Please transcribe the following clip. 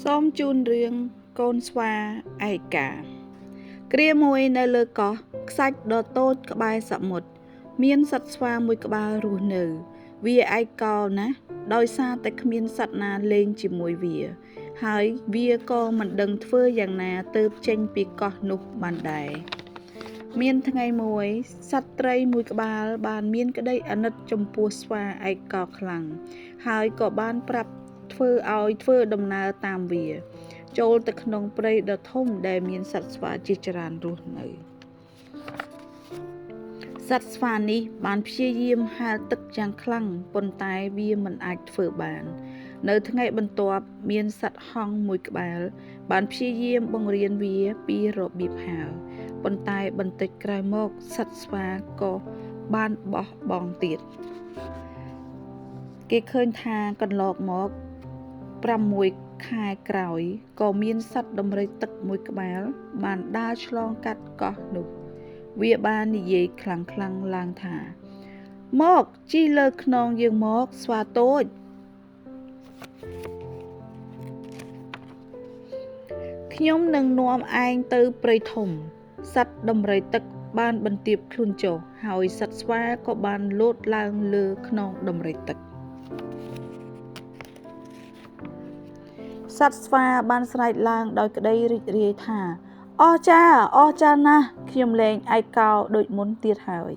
សូមជូនរឿងកូនស្វាឯកាគ្រាមួយនៅលើកោះខ្សាច់ដ៏តូចក្បែរសមុទ្រមានសត្វស្វាមួយក្បាលរស់នៅ វាឯកោណាស់ដោយសារតែគ្មានសត្វណាលេងជាមួយវា ហើយវាក៏មិនដឹងធ្វើយ៉ាងណាទើបចេញពីកោះនោះបានដែរមានថ្ងៃមួយសត្វត្រីមួយក្បាលបានមានក្តីអាណិតចំពោះស្វាឯកោខ្លាំងហើយក៏បានប្រាប់ធ្វើឲ្យធ្វើដំណើរតាមវា ចូលទៅក្នុងព្រៃដ៏ធំដែលមានសត្វស្វាជាច្រើនរស់នៅសត្វស្វានេះបានព្យាយាមហែលទឹកយ៉ាងខ្លាំងប៉ុន្តែវាមិនអាចធ្វើបាន នៅថ្ងៃបន្ទាប់មានសត្វហង្សមួយក្បាល បានព្យាយាមបង្រៀនវាពីរបៀបហែលប៉ុន្តែបន្តិចក្រោយមកសត្វស្វាក៏បានបោះបង់ទៀតគេឃើញថាកន្លងមក6ខែក្រោយក៏មានសត្វដំរីទឹកមួយក្បាល បានដើរឆ្លងកាត់កោះនោះវាបាននិយាយខ្លាំងៗឡើងថា មកជិះលើខ្នងយើងមកស្វាតូចខ្ញុំនឹងនាំឯងទៅព្រៃធំសត្វដំរីទឹកបានបន្ទាបខ្លួនចុះហើយសត្វស្វាក៏បានលោតឡើងលើខ្នងដំរីទឹកសត្វស្វាបានស្រែកឡើងដោយក្តីរីករាយថាអស្ចារ្យអស្ចារ្យណាស់ខ្ញុំលែងឯកោដូចមុនទៀតហើយ